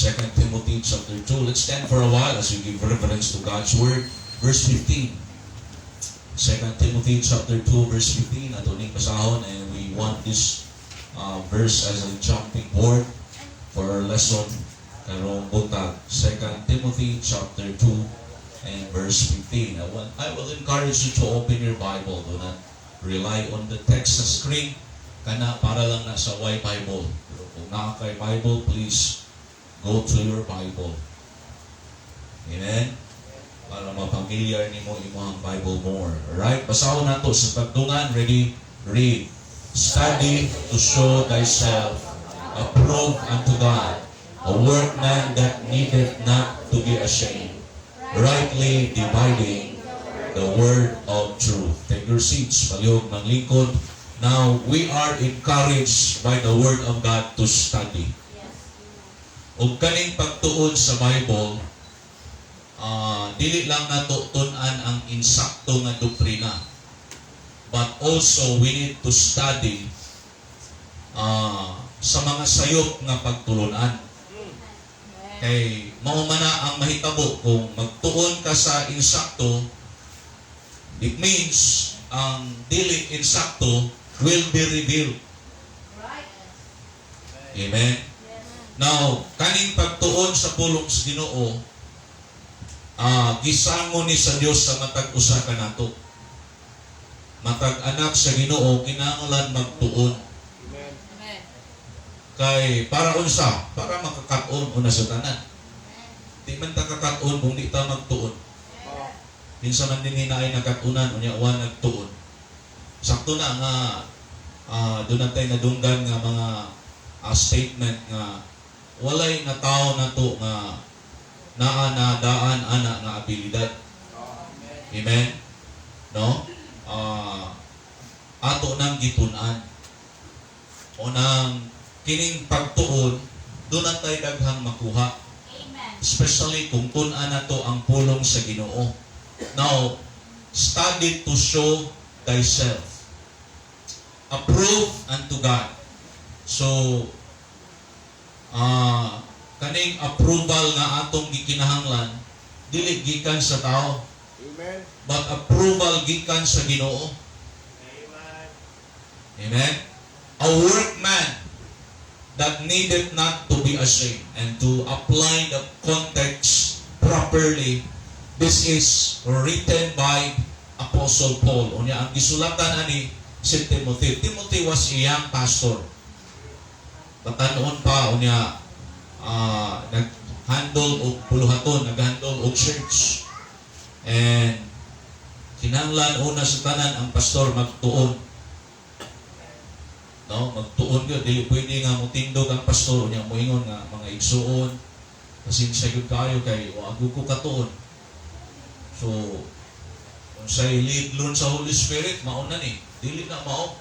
2 Timothy chapter 2. Let's stand for a while as we give reverence to God's word. Verse 15. 2 Timothy chapter 2 verse 15. Ato ning basahon, and we want this verse as a jumping board for our lesson karong buntag. 2 Timothy chapter 2 and verse 15. I will encourage you to open your Bible. Do not rely on the text sa screen. Kana para lang na sa way Bible. Pero kung naa kay Bible, please go to your Bible. Amen? Para mapamilyar nimo imong Bible more. Alright? Basahon nato sa pagdungan. Ready? Read. "Study to show thyself approved unto God, a workman that needeth not to be ashamed, rightly dividing the word of truth." Take your seats. Palihog manglingkod. Now, we are encouraged by the word of God to study. Ug kaning pagtuon sa Bible, dili lang nato tun-an ang insakto nga doktrina. But also, we need to study sa mga sayop nga pagtulunan. Kay mao man na ang mahitabo kung magtuon ka sa insakto, it means ang dili insakto will be revealed. Amen. Now, kaning pagtuon sa pulong sa Ginoo, gisango ni sa Dios sa matag usa kanato. Matag anak sa Ginoo kinahanglan magtuon. Amen. Kay para unsa? Para makakat-on una sa tanan. Di man ta kakat-on kung di ta magtuon. Kinsa man din naay nakat-unan, unya wa nagtuon? Sakto na nga doon natay nadunggan nga mga statement nga walay nga tao nato nga naa na daan ana nga abilidad. Amen? No? Ato nang gitun-an. O nang kining pagtuon, doon tay daghang makuha. Amen. Especially kung tun-an nato ang pulong sa Ginoo. Now, study to show thyself approved unto God. So, kaning approval nga atong gikinahanglan, dili gikan sa tao, Amen. but approval gikan sa Ginoo. Amen. A workman that needed not to be ashamed. And to apply the context properly, this is written by Apostle Paul. Unya ang gisulatan ani si Timothy. Timothy was a young pastor. Batan-on pa, unya nag-handle og buluhaton, nag-handle og church. And kinahanglan una sa tanan ang pastor magtuon. No, magtuon gyud. Dili pwede nga motindog ang pastor unya moingon nga, "Mga igsuon, pasensya gyud kayo kay wa ko katuon." So unsay lead sa Holy Spirit mao na ni. Dili na mao.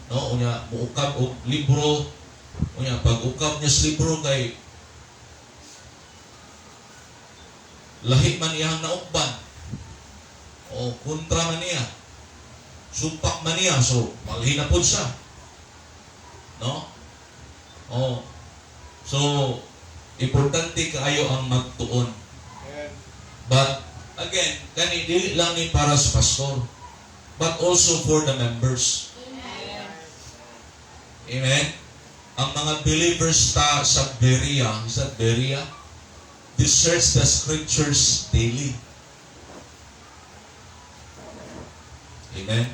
No, unya muukab og libro, unya pag ukab niya sa libro kay lahi man iyang naukban o kontra man niya, supak man niya, so balhin na pud siya, no? Oh, so importante kaayo ang magtuon. Amen. But again, kani dili lang ni para sa pastor but also for the members. Amen. Ang mga believers ta sa Berea, is that Berea? They search the scriptures daily. Amen.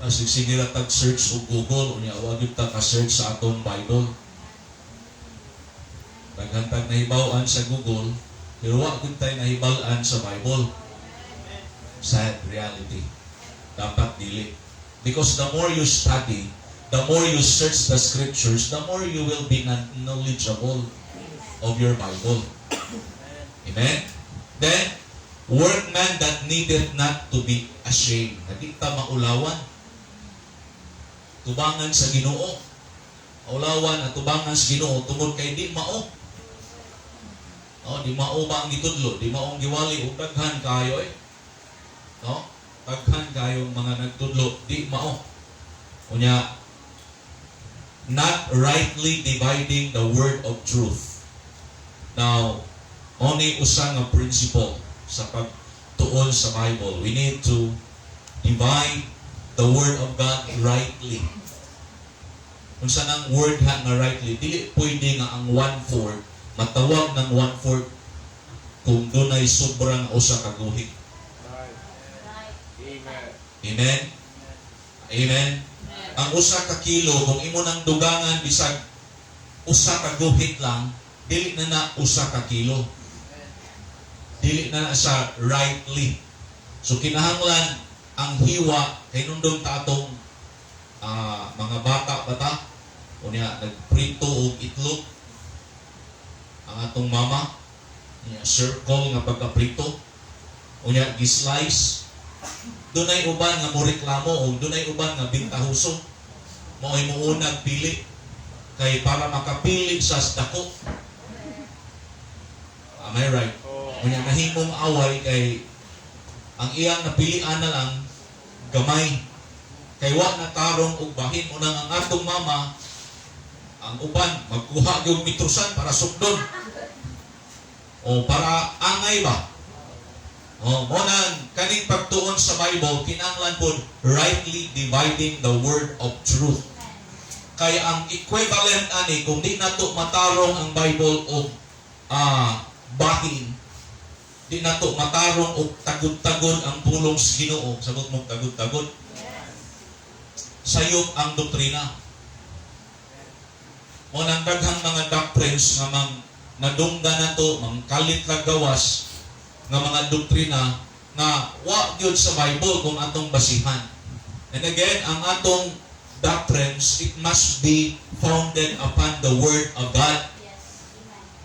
Sige ra tag search og Google, unya wa gyud ta ka-search sa atong Bible. Daghan tag nahibaw-an sa Google, pero wa gyud tay nahibal-an sa Bible. Sad reality. Dapat dili. Because the more you study, the more you search the scriptures, the more you will be knowledgeable of your Bible. Amen? Then, workman that needeth not to be ashamed. Di ta maulawan. Tubangan sa Ginoo. Maulawan at tubangan sa Ginoo tungod kay di mao. No, di mao ba ang gitudlo, di mao ang giwali ug daghan kayo eh. No? Daghan kayong mga nagtudlo, di mao. Unya, not rightly dividing the word of truth. Now, only usa nga principle sa pagtuon sa Bible. We need to divide the Word of God rightly. Unsa nang word ha nga rightly, dili pwede nga ang one-fourth matawag ng one-fourth kung dunay sobrang usa ka guhit. Amen. Amen? Amen? Ang usa ka kilo, kung imo nang dugangan bisag usa ka guhit lang, dili na na usa ka kilo. Dili na na sa rightly. So kinahanglan ang hiwa kay nundong ta atong mga bata bata unya nagprito og itlog ang atong mama unya circle nga pagkaprito, unya gi-slice. Dunay uban nga mo reklamo o dunay uban nga bintahuso, mao'y muunag pili kay para makapili sa dako. Am I right? Oh. Unya nahimong away kay ang iyang napilian na lang gamay kay wa na tarong og bahin. Unang ang atong mama, ang uban magkuha gyud mitrusan para sukdon o para angay ba. O mo nang kaning pagtuon sa Bible, kinahanglan pod rightly dividing the word of truth, kay ang equivalent ani, kung di nato matarong ang Bible og bahin, di nato matarong og tagod-tagod ang pulong sa Ginoo, sabot mo, tagod-tagod, sayop ang doktrina. Mo nang daghang mga doctrines nga mang nadungga nato, mangkalit lang gawas nga mga doktrina nga wa gyud sa Bible kung atong basihan. And again, ang atong doctrines, it must be founded upon the Word of God.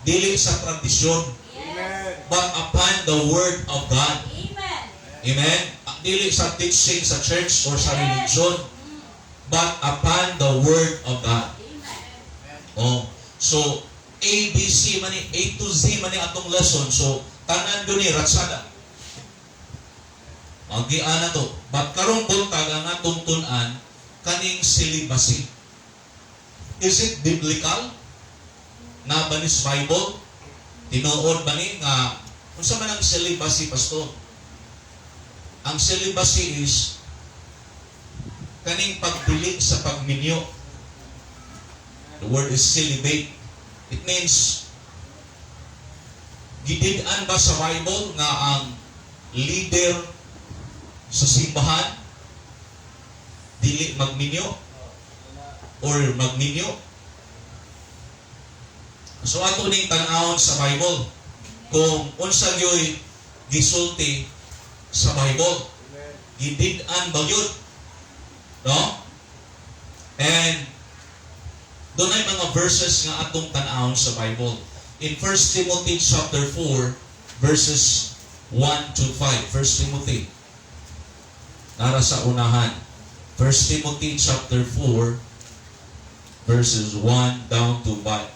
Dili sa tradisyon, Amen. but upon the Word of God. Amen. Amen? Dili sa teaching sa church or sa religion, but upon the Word of God. Amen. Oh, so A, B, C man ni, A to Z man ni atong lesson. So tanan gyud ni ratsada. Magian na to. But karong buntag, ang atong tun-an kaning celibacy. Is it biblical? Na ba ni sa Bible? Tinuod ba ni nga unsa man ang celibacy, pastor? Ang celibacy is kaning pagdili sa pagminyo. The word is celibate. It means, gidid-an ba sa Bible nga ang leader sa simbahan dili magminyo or magminyo? So ato ning tan-awon sa Bible kung unsa gyoy gisulti sa Bible. Amen. Gidid-an ba gyud? No? And dunay mga verses nga atong tan-awon sa Bible. In 1 Timothy chapter 4 verses 1 to 5. 1 Timothy. Nara sa unahan. 1 Timothy chapter 4 verses 1 down to 5.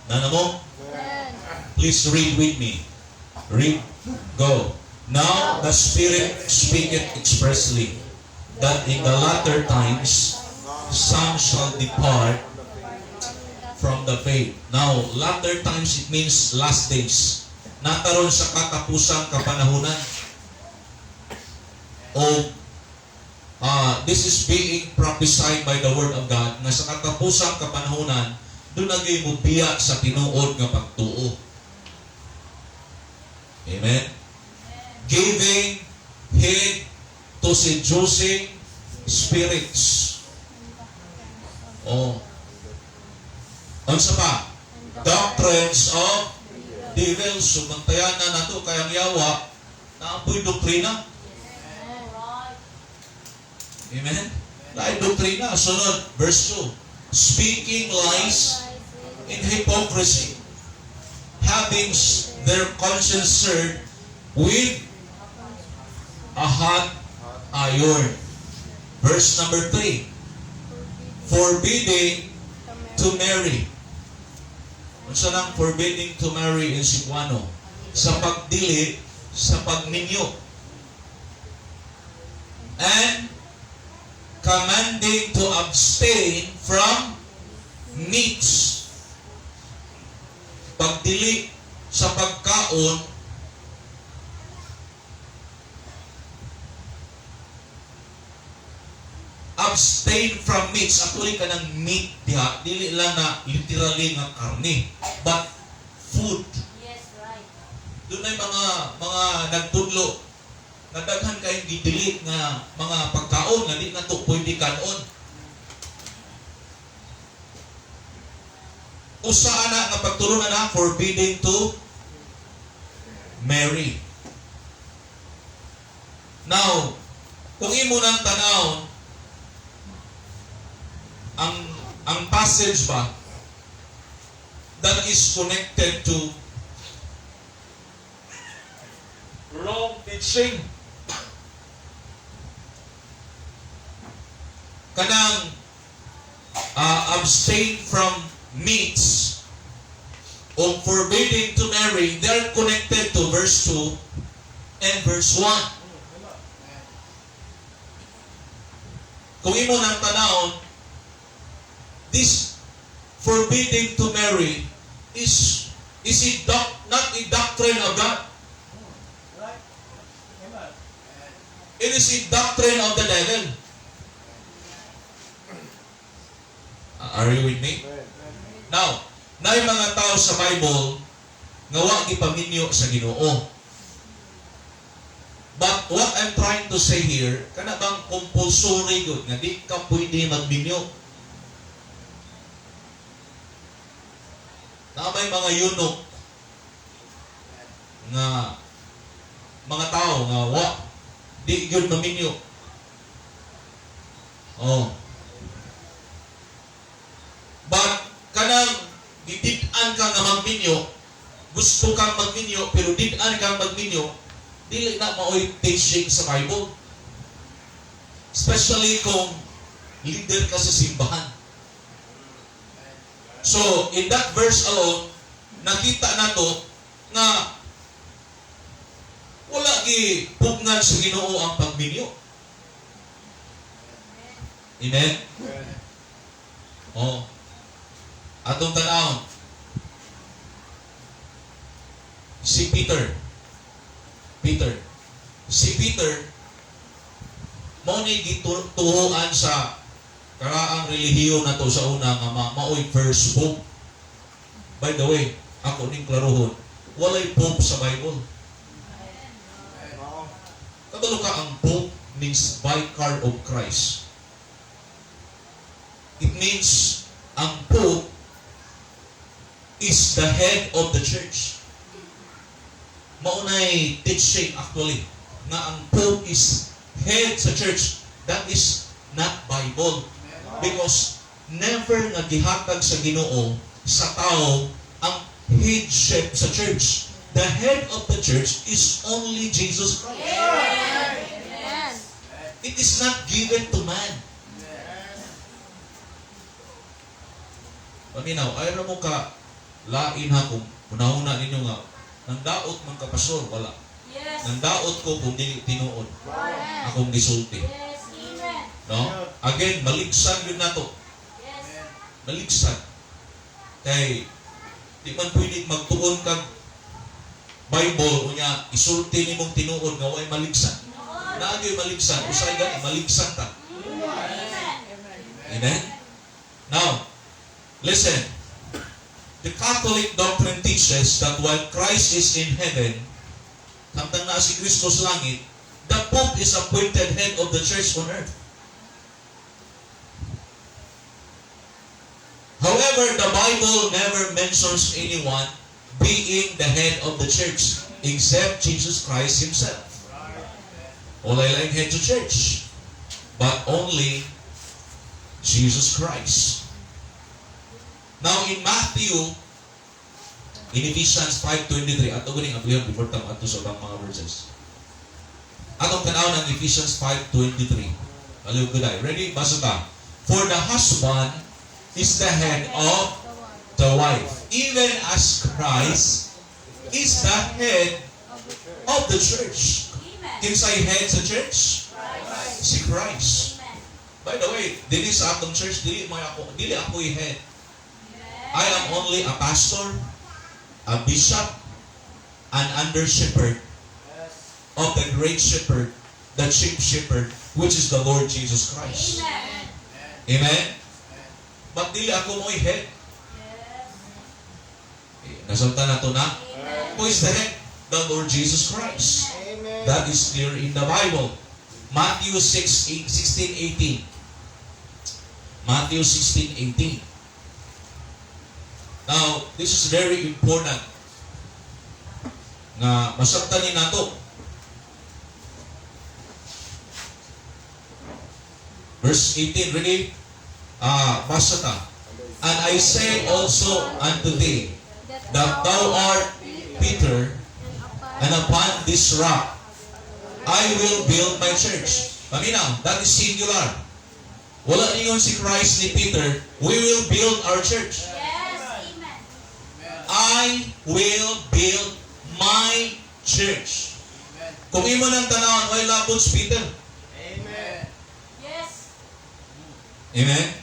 Nana mo? Please read with me. Read. Go. "Now the Spirit speaketh expressly that in the latter times some shall depart from the faith." Now, latter times, it means last days. Nataron sa katapusang kapanahunan. O this is being prophesied by the Word of God nga sa katapusang kapanahunan doon na mo biya sa tinuod nga pagtuo. Amen? "Giving heed to seducing spirits." Oh. Unsa pa? "Doctrines of devils." So, bantayan na nato kay ang yawa, naapoy doktrina. Amen? Naay doktrina. Sunod, verse 2. "Speaking lies in hypocrisy, having their conscience seared with a hot iron." Verse number 3. "Forbidding to marry." Unsa nang forbidding to marry in Cebuano? Sa pagdili sa pagminyo. "And commanding to abstain from meat." Meats, pagdili sa pagkaon, abstain from meats. Actually, kanang meat diha, dili lang na literally nga karne, but food. Dunay mga nagtudlo nga daghan kayong gidili nga mga pagkaon nga di na to pwede kanon. Usa ana nga pagtulunan na, forbidding to marry. Now, kung imo nang tan-awon ang passage ba, that is connected to wrong teaching. Kanang abstain from meats o forbidding to marry, they're connected to verse 2 and verse 1. Kung imo nang tanawon, this forbidding to marry is not a doctrine of God. It is a doctrine of the devil. Are you with me? Now, naay mga tao sa Bible nga wa gipaminyo sa Ginoo. But what I'm trying to say here, kana bang compulsory gud nga di ka pwede magminyo? Na may mga eunuch nga mga tao nga wa di gyud maminyo. Oh. But kanang gidid-an ka nga magminyo, gusto kang magminyo pero did-an kang magminyo, dili na maoy teaching sa Bible. Especially kung leader ka sa simbahan. So, in that verse alone, nakita nato nga wala gi pugngan sa Ginoo ang pagminyo. Amen? Oh. Atong tan-awon. Si Peter. Peter. Si Peter, mao ni gituhuan sa karaang relihiyon nato sa una nga maoy first pope. By the way, ako ning klarohon, walay pope sa Bible. Kabalo ka ang pope means vicar of Christ. It means ang pope is the head of the church. Maunay teaching actually nga ang pope is head sa church. That is not Bible. Because never nga gihatag sa Ginoo sa tao ang headship sa church. The head of the church is only Jesus Christ. Amen. It is not given to man. Paminaw, ayaw na mo ka lain ha kung unahuna ninyo nga nang daot man ka, pastor, wala. Nang daot ko kung dili tinuod akong gisulti. Amen. No? Again, maligsan yun nato. Maligsan. Kay di man pwede magtuon kag Bible unya isulti nimong tinuod nga way maligsan. Naa gyud maligsan, usay gani maligsan ta. Amen. Amen? Now, listen. The Catholic doctrine teaches that while Christ is in heaven, samtang naa si Kristo sa langit, the Pope is appointed head of the church on earth. However, the Bible never mentions anyone being the head of the church except Jesus Christ Himself. Walay laing head to church, but only Jesus Christ. Now, in Matthew, in Ephesians 5:23, ato ganing ablihan before ta ato sa ubang mga verses. Atong tan-aw ng Ephesians 5:23. Aliw gud ay. Ready? Basa ta. For the husband is the head of the wife, even as Christ is the head of the church. Amen. Kinsay head sa church? Christ. Si Christ. Amen. By the way, dili sa atong church, dili may ako, dili ako head. I am only a pastor, a bishop, an under shepherd of the great shepherd, the chief shepherd, which is the Lord Jesus Christ. Amen. Amen? But dili ako mo'y head. Yes. Eh, nasabtan nato na? Amen. Who is the head? The Lord Jesus Christ. Amen. That is clear in the Bible. Matthew 6, 8, 16, 18. Matthew 16, 18. Now, this is very important nga masabtan ni nato. Verse 18, ready? Ah, basa ta. "And I say also unto thee, that thou art Peter, and upon this rock I will build my church." Paminaw, that is singular. Wala ningon si Christ ni Peter, "We will build our church." Yes. Amen. "I will build my church." Kung imo nang tanawon, way labot si Peter. Amen. Yes. Amen? Amen.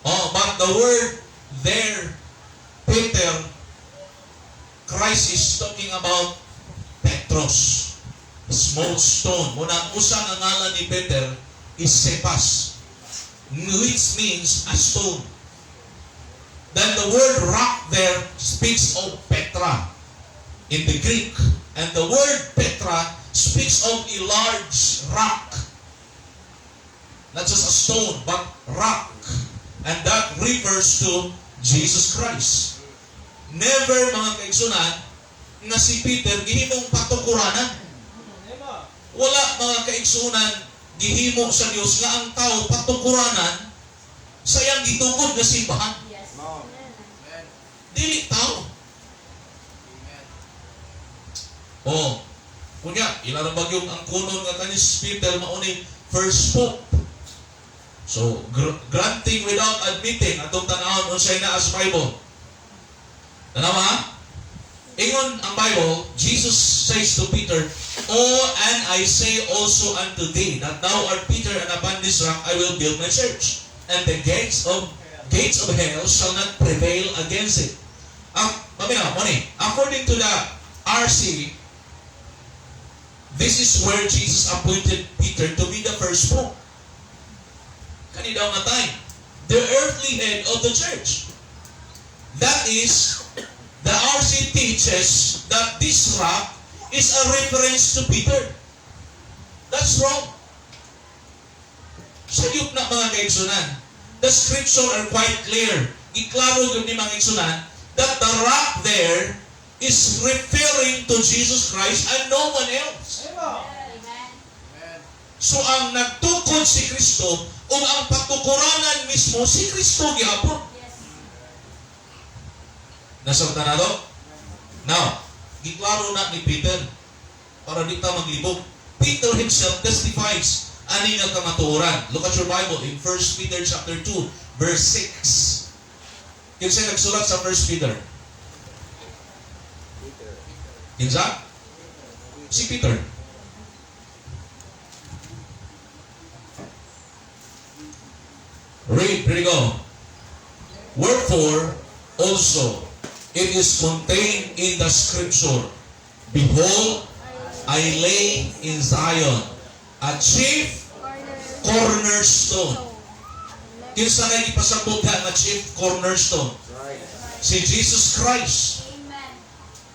Oh, but the word there, Peter, Christ is talking about Petros, small stone. Muna ang usa nga ngalan ni Peter is Cephas, which means a stone. Then the word rock there speaks of Petra in the Greek. And the word Petra speaks of a large rock. Not just a stone, but rock. And that refers to Jesus Christ. Never, mga kaigsunan, nga si Peter gihimong patukuranan. Wala, mga kaigsunan, gihimo sa Dios nga ang tao patukuranan sa iyang gitukod nga simbahan. Yes. Amen. Dili tao. Amen. Oh. Kunya, ila ra bagyong ang kunon nga kanis Peter mao ni first pope. So, granting without admitting, atong tanawon unsay naa sa Bible. Tanawa ha? Ingon ang Bible, Jesus says to Peter, "Oh, and I say also unto thee, that thou art Peter, and upon this rock I will build my church, and the gates of hell shall not prevail against it." Ang, paminaw, mao ni, according to the RC, this is where Jesus appointed Peter to be the first pope. Kani daw nga time, the earthly head of the church. That is, the RC teaches that this rock is a reference to Peter. That's wrong. Sayop na, mga kaigsunan. The scripture are quite clear. Giklaro yun ni mga kaigsunan that the rock there is referring to Jesus Christ and no one else. Amen. Amen. So ang nagtukod si Kristo o ang patukuranan mismo si Kristo gihapon. Yes. Nasabtan na to? Now, giklaro na ni Peter para di ta maglibog. Peter himself testifies ani nga kamatuoran. Look at your Bible in 1 Peter chapter 2 verse 6. Kinsa nagsulat sa 1 Peter? Peter. Kinsa? Si Peter. Read, here we go. "Wherefore also it is contained in the scripture, Behold, I lay in Zion a chief cornerstone." Kinsa na ipasabot nga chief cornerstone? Right. Si Jesus Christ. Amen.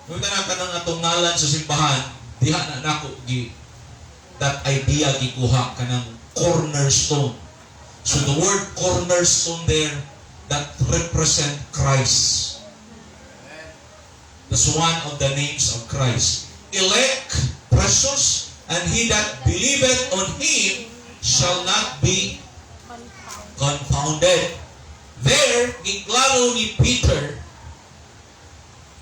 Nung tanan ka ng atong ngalan sa simbahan, diha na nako gi that idea gikuha kanang cornerstone. So the word cornerstone there that represent Christ. That's one of the names of Christ. "Elect, precious, and he that believeth on him shall not be confounded." There, giklaro ni Peter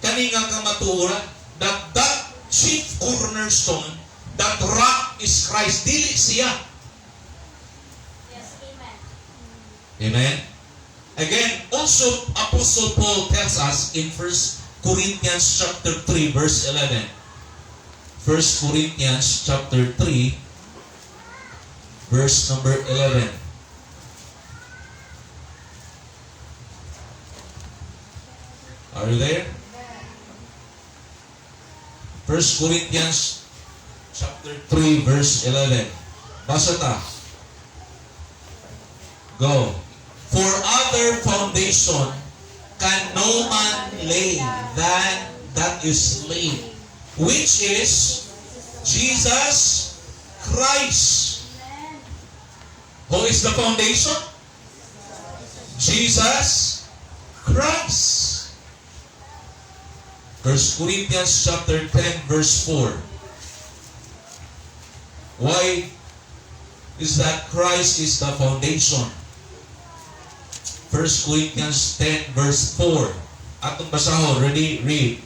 kani nga kamatuoran that that chief cornerstone, that rock is Christ. Dili siya. Yes, amen. Amen? Again, also Apostle Paul tells us in 1 Corinthians chapter 3 verse 11. 1 Corinthians chapter 3 verse number 11. Are you there? 1 Corinthians chapter 3 verse 11. Basa ta. Go. "For other foundation can no man lay than that is laid, which is Jesus Christ." Amen. Who is the foundation? Jesus Christ. 1 Corinthians chapter 10 verse 4. Why is that Christ is the foundation? 1 Corinthians 10 verse 4. Atong basahon, ready, read.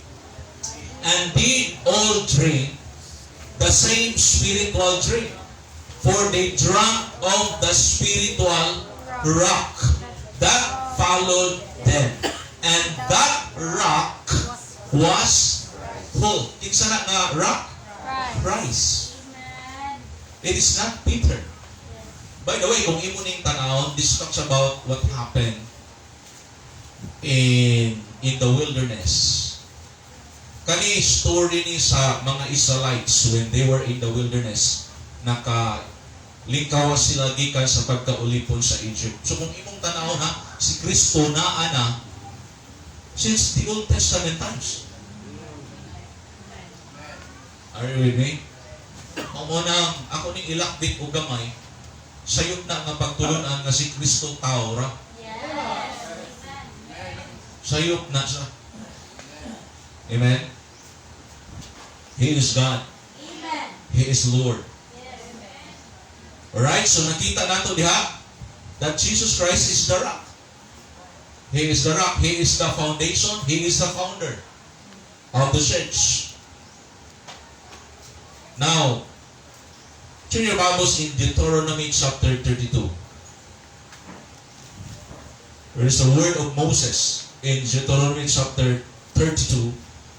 "And did all drink the same spiritual drink? For they drank of the spiritual rock that followed them. And that rock was who?" Kinsa na nga rock? Christ. Christ. Amen. It is not Peter. By the way, kung imo ning tanawon, this talks about what happened in the wilderness. Kani story ni sa mga Israelites when they were in the wilderness, naka likaw sila gikan sa pagkaulipon sa Egypt. So kung imong tanaw ha, si Kristo naa na since the Old Testament times. Are you with me? Mao nang ako ning ilakbit og gamay, sayop na nga pagtulunan nga si Kristo tao ra. Yes. Amen. Sayop na siya. Amen? He is God. Amen. He is Lord. Yes. Alright? So nakita nato diha that Jesus Christ is the rock. He is the rock. He is the foundation. He is the founder of the church. Now, turn your Bibles in Deuteronomy chapter 32. There is a word of Moses in Deuteronomy chapter 32,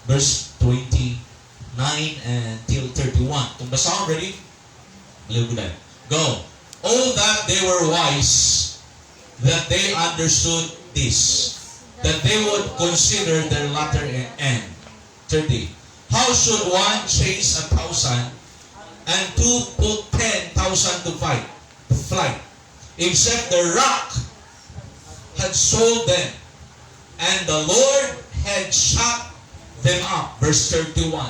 verse 29 until 31. Kung basahon, ready? Believe ko. Go. "Oh, that they were wise, that they understood this, that they would consider their latter end." 30. "How should one chase 1,000 and two put 10,000 to flight, except the rock had sold them, and the Lord had shut them up?" Verse 31.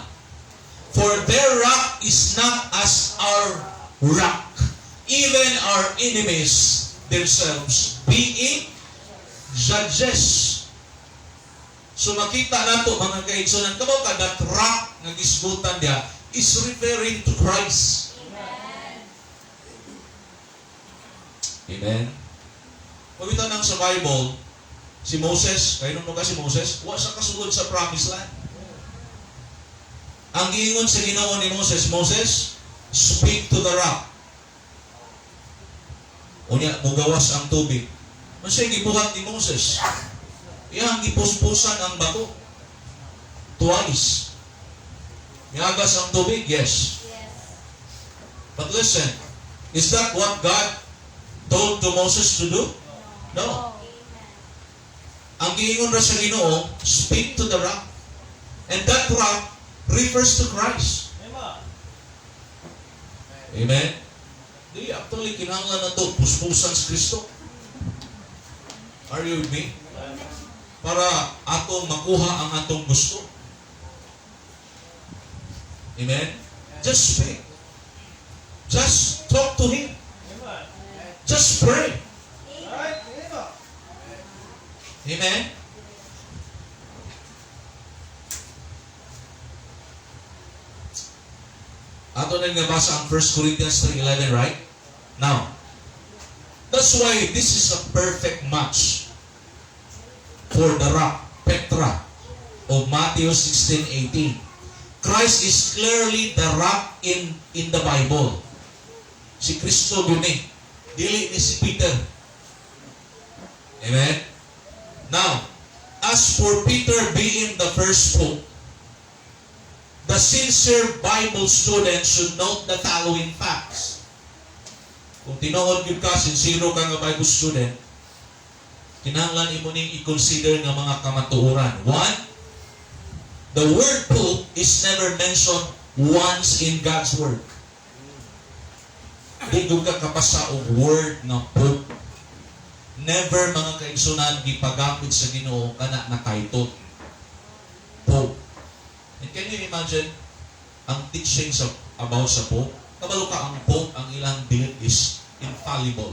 "For their rock is not as our rock, even our enemies themselves being judges." So makita nato, mga kaigsunan, kabaw ka that rock nga gisgutan diha is referring to Christ. Amen. Amen. Pagkita nang sa Bible, si Moses, kaya nung ka si Moses, wa sa kasugod sa promised land. Ang giingon sa Ginoo ni Moses, "Moses, speak to the rock. Unya, mugawas ang tubig." Unsay gibuhat ni Moses? Iyang gipuspusan ang bato. Twice. Miagas ang tubig? Yes. Yes. But listen, is that what God told to Moses to do? No. Amen. Ang giingon ra sa Ginoo, "Speak to the rock." And that rock refers to Christ. Amen? Di, actually, kinahanglan na to, puspusan si Kristo. Are you with me? Para atong makuha ang atong gusto. Amen? Just speak. Just talk to Him. Just pray. Amen. Amen? Ato na nabasa ang 1 Corinthians 3:11, right? Now, that's why this is a perfect match for the rock, Petra, of Matthew 16:18. Christ is clearly the rock in the Bible. Si Kristo gyud ni. Dili ni si Peter. Amen? Now, as for Peter being the first pope, the sincere Bible student should note the following facts. Kung tinuod gyud ka, sincere ka nga Bible student, Kinahanglan imo ning i-consider nga mga kamatuoran. One, the word "pope" is never mentioned once in God's Word. Di gyud ka kapasa og word nga "pope." Never, mga kaigsunan, gipagamit sa Ginoo kana na title. Pope. And can you imagine ang teaching sa about sa pope? Kabalo ka ang pope, ang ilang belief is infallible.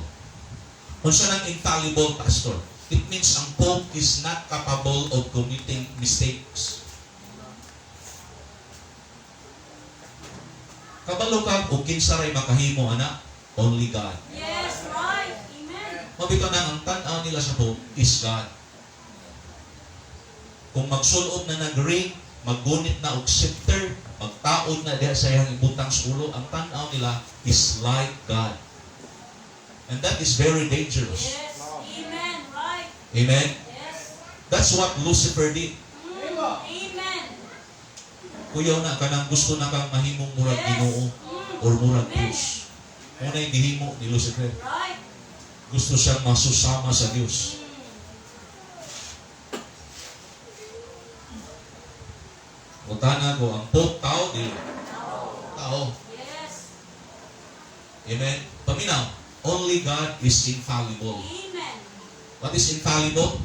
Unsa nang infallible, Pastor? It means ang pope is not capable of committing mistakes. Kabalo ka og kinsa ray makahimo ana? Only God. Yes, right. Amen. Mao bitaw nang ang tan-aw nila sa pope is God. Kung magsulob na nag-ring, maggunit na og scepter, magtaod na diha sa iyang ibutang sa ulo, ang tan-aw nila is like God. And that is very dangerous. Yes. Amen. Right. Amen? Yes. That's what Lucifer did. Amen. Kuyaw na kanang gusto na kang mahimong murag Ginoo or murag Amen. Dios. Mao na gihimo ni Lucifer. Gusto siyang masusama sa Dios. Utana ko, ang pope tao, di tao. Amen? Paminaw, only God is infallible. Amen. What is infallible?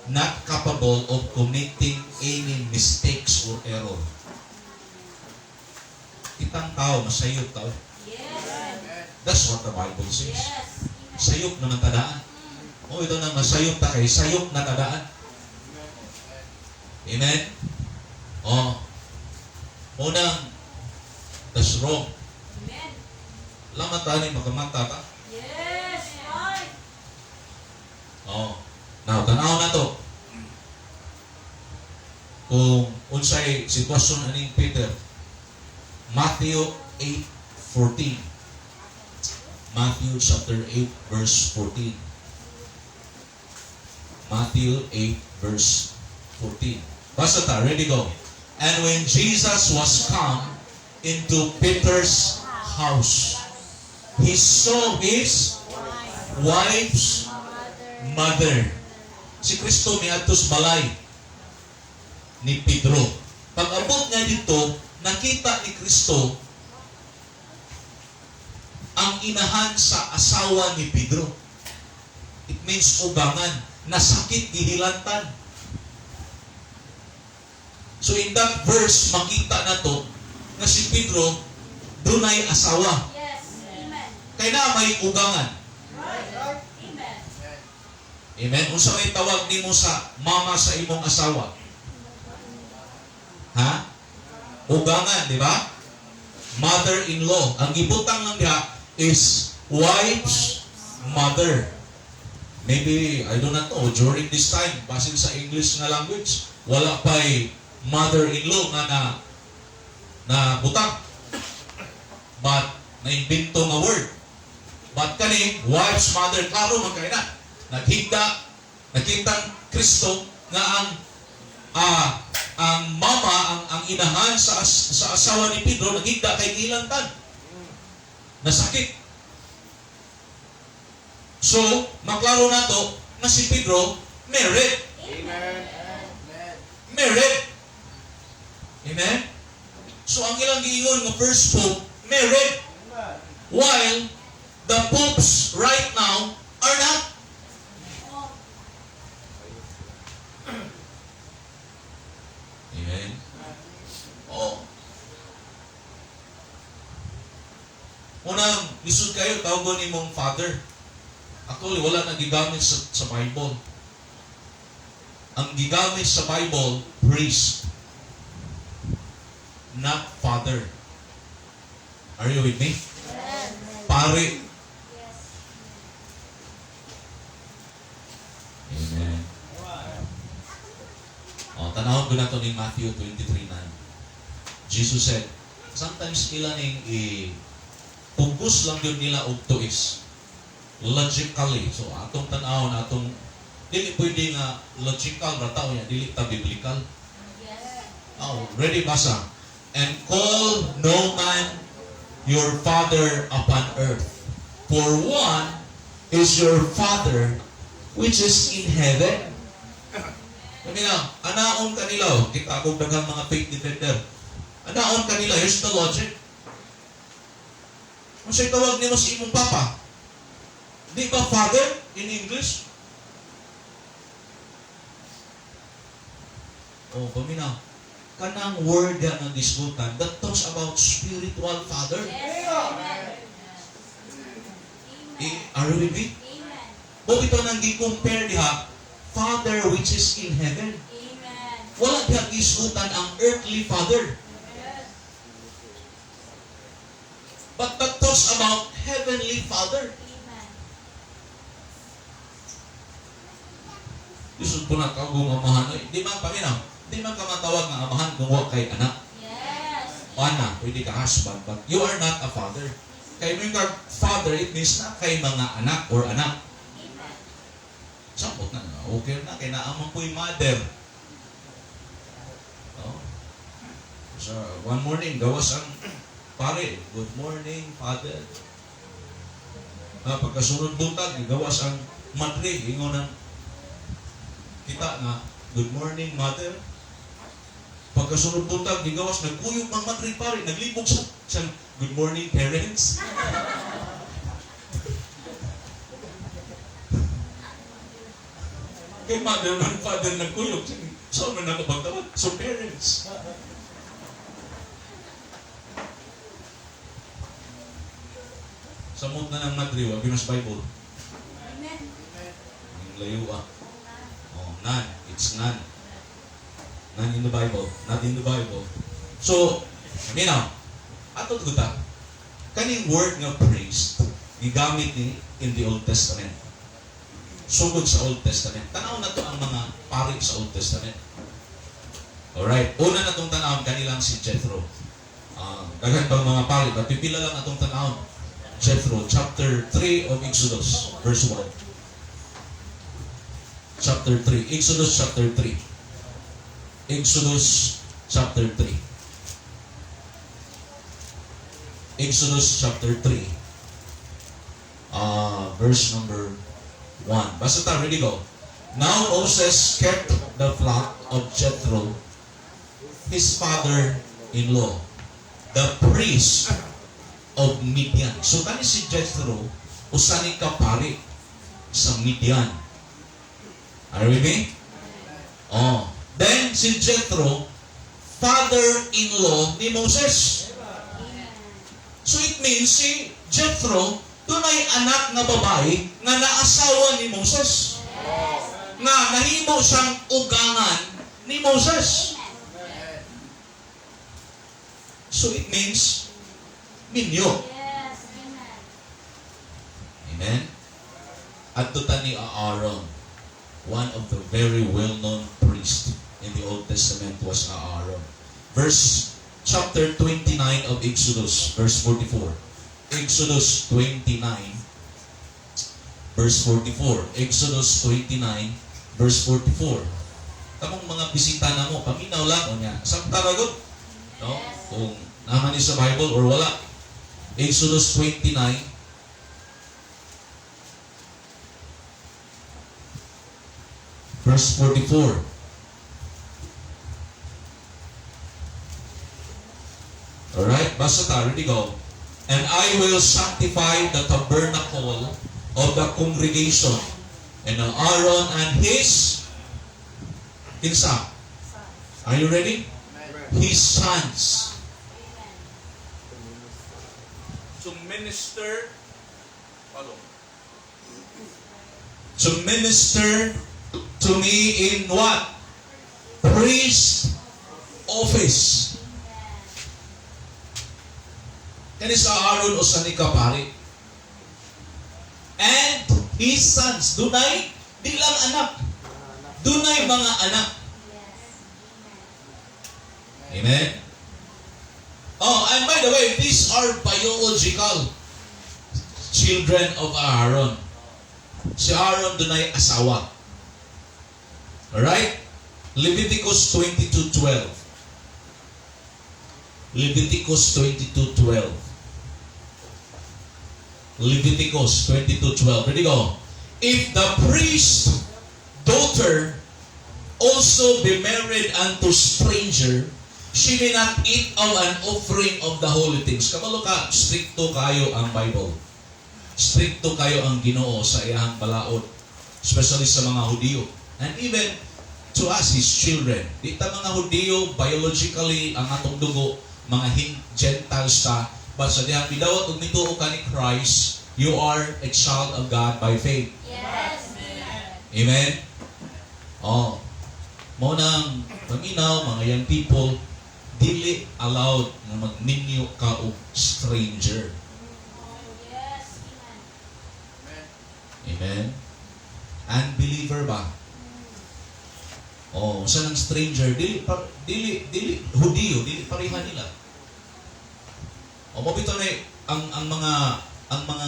Not capable of committing any mistakes or error. Kitang tao, masayop tao. That's what the Bible says. Amen. Sayop naman tadaan. O ito na masayop ta kay sayop na tadaan. Amen? Oh. Unang, that's wrong. Amen. Lamat tani makamata ta. Yes, right. Oh. Now, tanaw na to. Kung unsay sitwasyon aning Peter. Matthew 8:14. Matthew chapter 8 verse 14. Matthew 8 verse 14. Basta ta, ready, go. "And when Jesus was come into Peter's house, he saw his wife's mother." Si Kristo miadto sa balay ni Pedro. Pag abot niya dito, nakita ni Kristo ang inahan sa asawa ni Pedro. It means ugangan, nasakit gihilantan. So in that verse, makita na to nga si Pedro dunay asawa. Amen. Kay na may ugangan. Right. Amen. Amen? Unsa may tawag nimo sa mama sa imong asawa? Ha? Ugangan, di ba? Mother-in-law. Ang gibutang lang diha is wife's mother. Maybe, I do not know, during this time, basin sa English nga language, wala pa'y mother-in-law nga na butang. But, naimbento nga word. But kani, wife's mother, klaro man kay na. Naghigda, nakita Kristo nga ang mama, ang inahan sa asawa ni Pedro, naghigda kay gilantan. Nasakit. So, maklaro na to nga si Pedro married. Amen. Amen. Married. Amen? So, ang ilang giingon nga first pope, married. While the popes right now are not. Oh. Amen? Oh. Unang, lisod kayo, tawagon nimong father. Actually, wala na gigamit sa Bible. Ang gigamit sa Bible, priest. Not father. Are you with me? Pare. Yes. Amen. Oh, tanawon ko na to ni Matthew 23:9. Jesus said, sometimes ila ning i pugos lang yun nila og tuis. Logically. So atong tan-awon, atong dili pwede nga logical ra tao ya, dili ta biblical. Oh, ready, basa. "And call no man your father upon earth, for one is your father, which is in heaven. Sabi na, anaon kanila, oh, kita akong daghang mga faith defender. Anaon kanila, here's the logic. Kung sa'y tawag nimo sa imong papa, di ba father in English? Oh, paminaw. Kanang word nga gisgutan that talks about spiritual father. Yes. Amen. Eh, are you with me? Amen. Mo ito nang gi-compare diha, Father which is in heaven. Amen. Wala diha gisgutan ang earthly father. Yes. But that talks about heavenly Father. Amen. Lisod po na kagong amahan. Ay, di man paminaw. Di man ka matawag nga amahan kung wa kay anak. Yes. O anak, pwede ka husband, but you are not a father. Kay mo yung father, it means na kay mga anak or anak. Amen. Samot na, okay na, kay naamang po'y mother. No? So, one morning, gawas ang pare, "Good morning, father." Pagkasunod buntag, gawas ang madre, ingon ng kita nga, "Good morning, mother." Pagkasunod buntag, gigawas, nagkuyog ang madre pare, naglibog sa "Good morning, parents." Kay mother and father nagkuyog. So, man ako pagtawag? So, parents. Samot na ng madre, wa gyud Bible. Amen. Yung layo ah. Oh, none. It's none. None in the Bible. Not in the Bible. So, now, ato ta, kaning word nga priest, gigamit ni in the Old Testament. Sugod sa Old Testament. Tanaw na to ang mga pari sa Old Testament. Alright. Una na itong tanawon, kanilang si Jethro. Daghan pang mga pari, but pipila lang atong tanawon. Jethro, chapter 3 of Exodus, verse 1. Chapter 3. Exodus chapter 3. Exodus chapter 3. Exodus chapter 3. Verse number 1. Basta ta, ready, go. Now Moses kept the flock of Jethro, his father-in-law, the priest of Midian. So kani si Jethro, usa ni kapari sa Midian. Are you with me? Oh. Then si Jethro, father-in-law ni Moses. So it means si Jethro, dunay anak nga babae nga naasawa ni Moses. Nga nahimo siyang ugangan ni Moses. So it means minyo. Yes. Amen. Amen? Adto ta ni Aaron, one of the very well-known priests in the Old Testament was Aaron. Verse chapter 29 of Exodus, verse 44. Exodus 29, verse 44. Exodus 29, verse 44. Kamong mga bisita na mo, paminaw lang o niya. Sabta ragot. No? Kung naman ni sa Bible or wala. Exodus 29, verse 44. Alright, basta ta, ready, go. And I will sanctify the tabernacle of the congregation, and Aaron and his kinsa? Are you ready? His sons. To minister, follow. To minister to me in what? Priest office. Kani sa Aaron usa ni kapari. And his sons, dunay di lang anak, dunay mga anak. Amen. Oh, and by the way, these are biological children of Aaron. Si Aaron dunay asawa. Alright? Leviticus 22:12. Leviticus 22:12. Leviticus 22:12. Ready, go. If the priest daughter also be married unto stranger, she may not eat of an offering of the holy things. Kabalo ka, strikto kayo ang Bible. Strikto kayo ang Ginoo sa iyahang balaod, especially sa mga Hudiyo. And even to us, His children. Di ta mga Hudiyo, biologically, ang atong dugo, mga Gentiles ta, but sa dihang midawat ug mituo ka ni Christ, you are a child of God by faith. Yes. Amen? Oh. Mao nang paminaw, mga young people, dili allowed nga magminyo ka og stranger. Oh, yes. Amen. Amen? Unbeliever ba? Oh, sa nang stranger, dili pa, dili dili Hudiyo, dili pareha nila. O mao bitaw na ang mga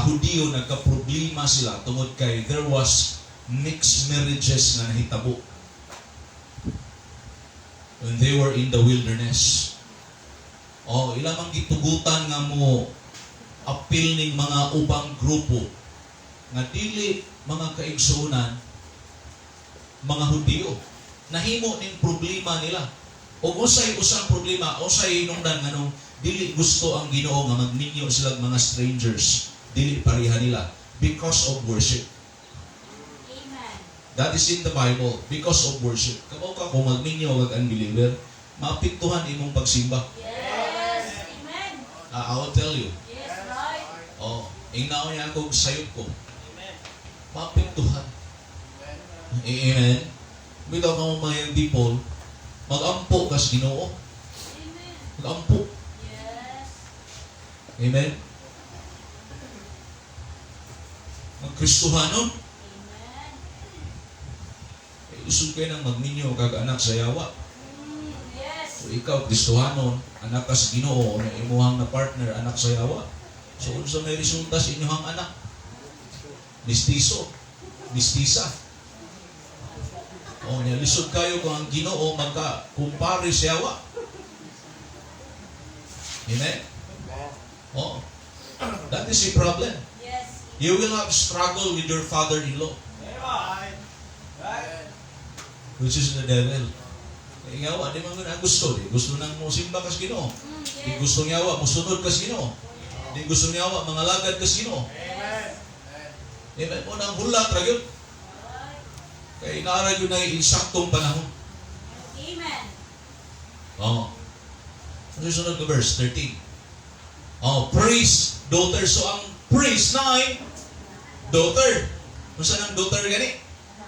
Hudiyo, nagka-problema sila tungod kay there was mixed marriages nga nahitabo when they were in the wilderness. Oh, ila mang gitugutan nga mo apil ning mga ubang grupo nga dili, mga kaigsuonan, mga Hudiyo. Nahimo ning problema nila. Og usay usang problema, usay hinungdan nganong dili gusto ang Ginoo nga magminyo sila mga strangers, dili pareha nila, because of worship. Amen. That is in the Bible, because of worship. Kabaw ka kung magminyo kag unbeliever, maapektuhan imong pagsimba. Yes. Amen. I will tell you. Yes, right. Oh, ingnaon niya ako sayop ko. Maapektuhan. Amen. Bitaw ka mo, mga young people, magampo kas Ginoo. Amen. Magampo. Yes. Amen. Magkristuhanon. Amen. Eh, usog kayo nang magminyo kag anak sa yawa. Yes. So ikaw, Kristohanon, anak ka sa Ginoo, na imuhang na partner, anak sa yawa. So unsa may resulta sa inyong anak? Mistiso. Mistisa. O, nya lisod kayo kung ang Ginoo magka kumpare sa yawa. Amen? Oh. That is a problem. Yes. You will have struggle with your father-in-law, which is the devil. Kaya nga, di man ang gusto. Di gusto nang mo simba kas Ginoo. Di gusto niya wa, musunod kas Ginoo. Di gusto niya wa, mga lagad kas Ginoo. Amen. Mao nang hulat ra gyud. Kay naara gyud na insaktong panahon. Amen. Oh. Ano yung sunod na verse? 13. Oh, priest, daughter. So ang priest na ay daughter. Unsa nang daughter gani?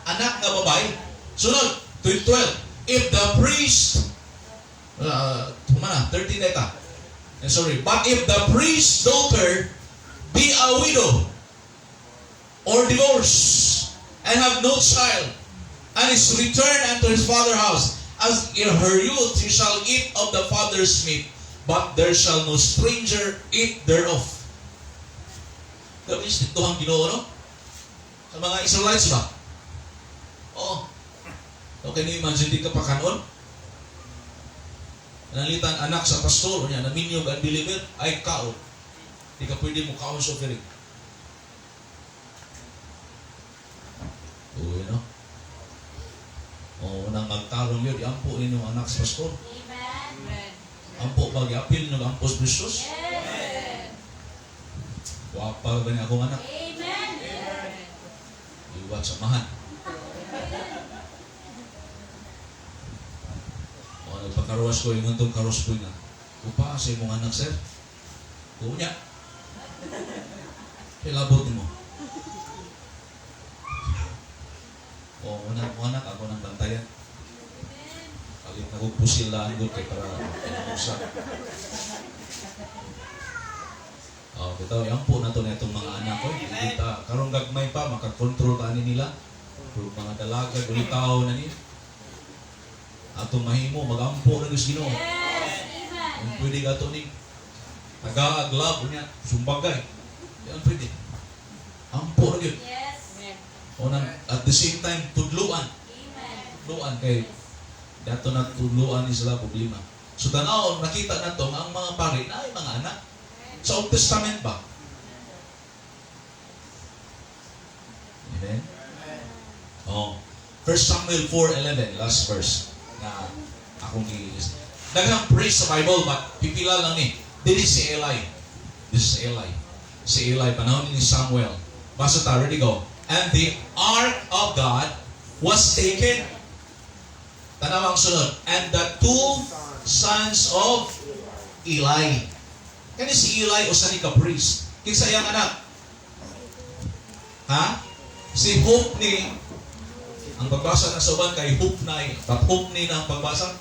Anak nga babae. Sunod, 12. If the priest, humana, 13 na ita. Eh, sorry. But if the priest's daughter be a widow or divorced and have no child and is returned unto his father's house, as in her youth she shall eat of the father's meat, but there shall no stranger eat thereof. Grabe ito ang Ginoo, no? Sa mga Israelites ba? Oo. Okay, ni imagine di ka pa kanon. Nalitan anak sa pastor, niya, naminyog unbeliever, ay kaon. Di ka pwede mo kaon sa offering. Uy, no? O, nang magtarong yun, iampo ninyo anak sa pastor. Amen. Ampo ba, giapil nyo ampo sa Kristus? Yes. Wapa ba niya akong anak? Amen. Iwat samahan. O, nagpakaruwas ko, yung antong karos ko nga. Upa sa imong anak, sir. Kunya. Kilabot mo. O, unang mo anak, ako nang bantayan. Kalit na kong pusil laan ko kay para pinakusa. O, bitaw, ampo na to na itong mga anak ko. Hindi ta, karong gagmay pa, makakontrol ta ani nila. Pero mga dalaga, ulitaw na ni. Atong mahimo, magampo na Diyos Ginoo. Yes. Amen. Kung pwede ka to ni taga-aglab, unya, sumbagay. Yan pwede. Ampo na yun. Yes. O nang, at the same time, tudluan. Amen. Tudluan kay dato na tudluan ni sila problema. So tanaw, nakita na to nga ang mga pari na ay mga anak. Sa Old Testament ba? 1 Samuel 4:11, last verse na akong gi. Daghang priest sa Bible, but pipila lang ni. Dili si Eli. This is Eli. Si Eli, panahon ni Samuel. Basta ta, ready, go. And the ark of God was taken. Tanaw ang sunod. And the two sons of Eli. Kani si Eli usa ni ka priest. Kinsa iyang anak? Ha? Si Hophni. Ang pagbasa na sa uban kay Hophni. But Hophni na ang pagbasa.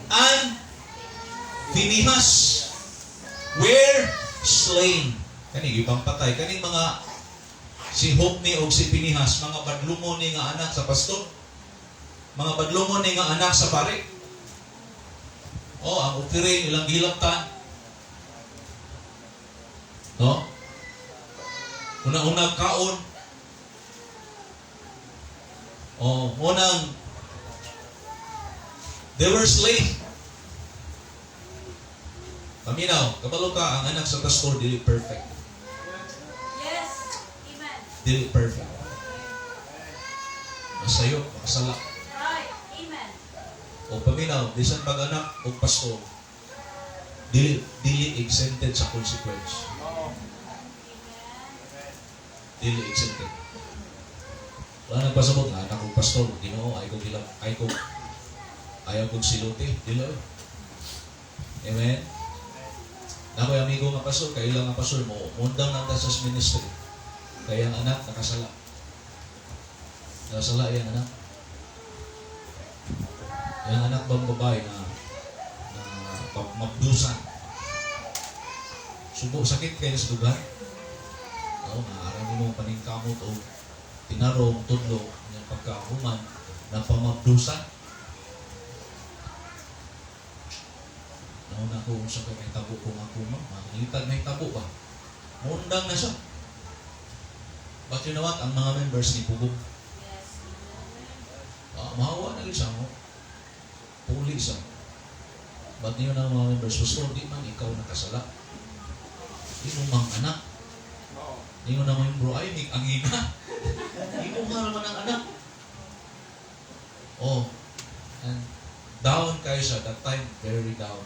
And Phinehas were slain. Kani ibang patay. Kaning mga si Hophni o si Phinehas, mga badlungon ni nga anak sa pastor. Mga badlungon ni nga anak sa pare. Oh, ang offering ilang gilaptan. No? Una-una kaon. Oh, unang they were slain. Paminaw, kabalo ka ang anak sa pastor dili perfect. Yes. Amen. Dili perfect. Masayo, makasala. Right. Amen. O paminaw, bisan pag anak o pastor, dili dili exempted sa consequence. Oo. Amen. Dili exempted. Wala nagpasabot nga anak og pastor, Ginoo ay ko gilang ay ko ayaw kong siluti, dili oy. Amen. Na ko'y amigo nga pastor, kaila nga pastor mo, mundang lang ta sa ministry. Kaya ang anak nakasala. Nakasala iyang anak. Yang anak bang babae na na mabdusan. Subo sakit kayo sa dugan. Oo, nga aram mo paningkamot o tinarong tudlo ng pagkahuman na pamabdusan. Nauna ko unsa kay may tabo ko nga kuma, mangitag may tabo ba? Mundang na siya. But you know what? Ang mga members ni Pugong, Yes. Ah, mahawa na siya mo. Puli siya. But niyo na ang mga members, "Pastor, di man ikaw nakasala. Di mo mang anak." Oo. Niyo na mo yung bro, ay, ang ina. Di mo nga naman ang anak. Oh, and down kayo siya. That time, very down.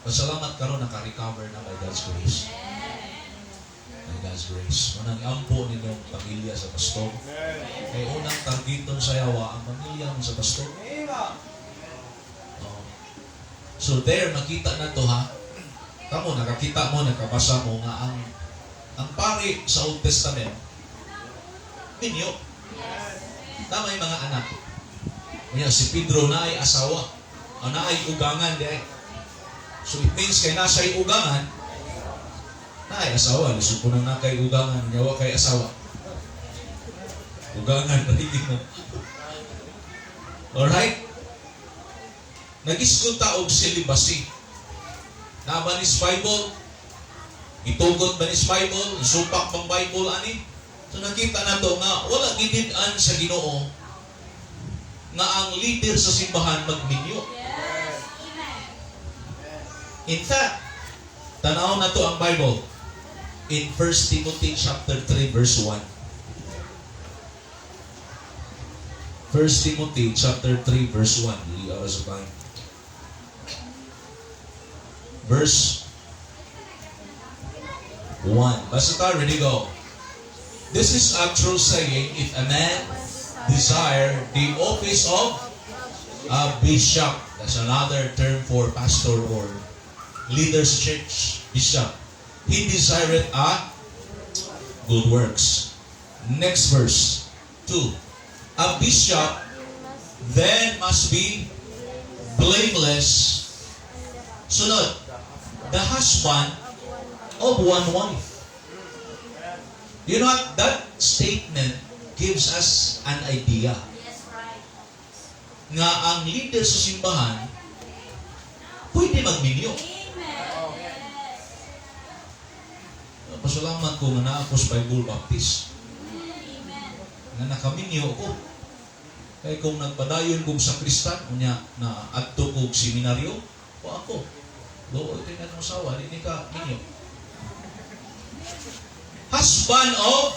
Pasalamat karon naka-recover na by God's grace. By God's grace. Unang ampo ninyong pamilya sa pastor. Amen. Kay unang targeton sa yawa, ang pamilya mo sa pastor. Amen. Oh. So there, makita na to ha. Kamo, nakakita mo, nakabasa mo nga ang pari sa Old Testament, minyo. Na may mga anak. Kaya si Pedro na ay asawa. O na ay ugangan di ay. So it means kay nasa ay ugangan, na ay asawa. Lisod ko nang na kay ugangan, yawa kay asawa. Ugangan, rin mo. Alright? Nagisguta og celibacy. Naa ba ni sa Bible? Itugot ba ni sa Bible? Supak bang Bible ani? So nakita na to nga wala gidid-an sa Ginoo nga ang leader sa simbahan magminyo. Yes. Amen. In fact, tanaw na to ang Bible in 1 Timothy chapter 3 verse 1. 1 Timothy chapter 3 verse 1. Dili oras sa time. Verse 1. Basta ta, ready, go. This is a true saying: if a man desire the office of a bishop. That's another term for pastor or leaders church, bishop. He desired a good works. Next verse, 2. A bishop then must be blameless. Sunod, the husband of one wife. You know what? That statement gives us an idea Yes, right. nga ang leader sa simbahan pwede magminyo. Amen. Yes. Pasalamat ko nga naa ko sa Bible Baptist. Amen. Nga nakaminyo ko. Kay kung nagpadayon kog sakristan, unya na adto kog seminaryo, wa ako. Luoy kay kanang asawa, di ni ka minyo. Husband of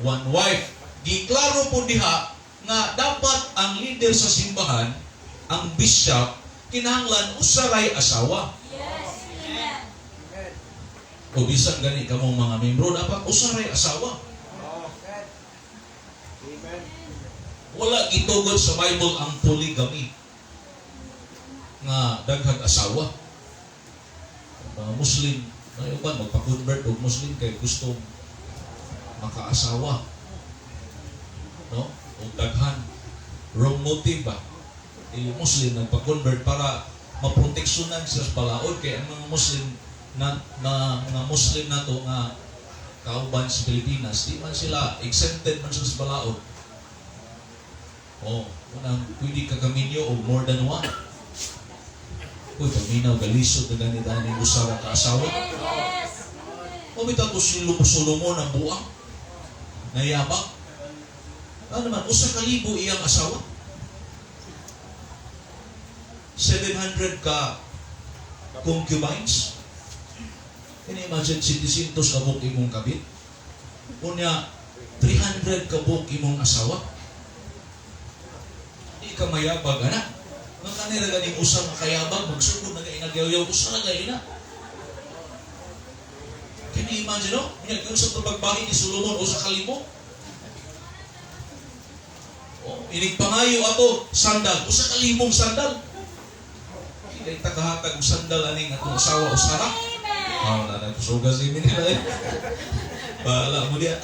one wife. Giklaro po diha nga Nga dapat ang leader sa simbahan, ang bishop, kinahanglan usa ray asawa. Yes. Amen. Amen. O bisan gani kamong mga membro, dapat usa ray asawa. Oh. Amen. Amen. Wala gitugot sa Bible ang polygamy nga daghang asawa. Ang mga Muslim, ay uban magpa-convert og Muslim kay gusto makaasawa. No? Og daghan, wrong motive ba? Eh, Muslim nagpa-convert para maproteksyonan sila sa balaod kay ang mga Muslim na mga Muslim nato nga kauban sa Pilipinas, di man sila exempted man sila sa balaod. Oh, unang pwede ka kaminyo og more than one. Uy, paminaw, galisod na ganit ani usa ra ka asawa. Yes. O bitaw ko si Solomon ang buang. Nayabang. Ano naman, 1,000 iyang asawa. 700 ka concubines. Can you imagine, 700 ka buok imong kabit? Unya, 300 ka buok imong asawa. Di ka mayabag, anak. Nga kanila ganing usa nga kayabag, magsugod na kay nagyaw-yaw, usa na kay ina. Can you imagine, no? Unya, kung sa pagbahin ni Solomon, 1,000. Oh, inig pangayo ato, sandal, 1,000 sandal. Hindi tagahatag og sandal aning atong asawa usara. Amen. Oh, na nagsugas ini nila eh. Bahala mo diya.